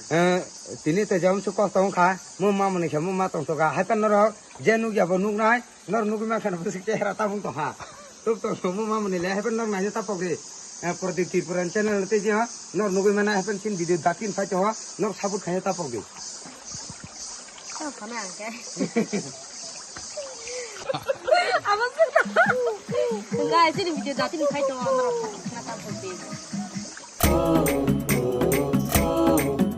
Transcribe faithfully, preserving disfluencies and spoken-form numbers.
Eh, tini te jam su kosto wngkha, mo ma mani khe mo ma tong toka, hai pan norok je nuk ya bo nuk nai, nor nugui ma khe no bwswk chehra tabung tong ha. Tuk tong tong mo ma mani le, hai pan norok nai ta pok di. Eh, Pradip Tripura channel te je ha, nor nugui ma nai hai pan sin video dakin phai to ha, nor sabut khai ta pok di. Tong khana ang khe. Abo sir ta. Guys, ini video dakin khai to ha, nor khana ta pok di.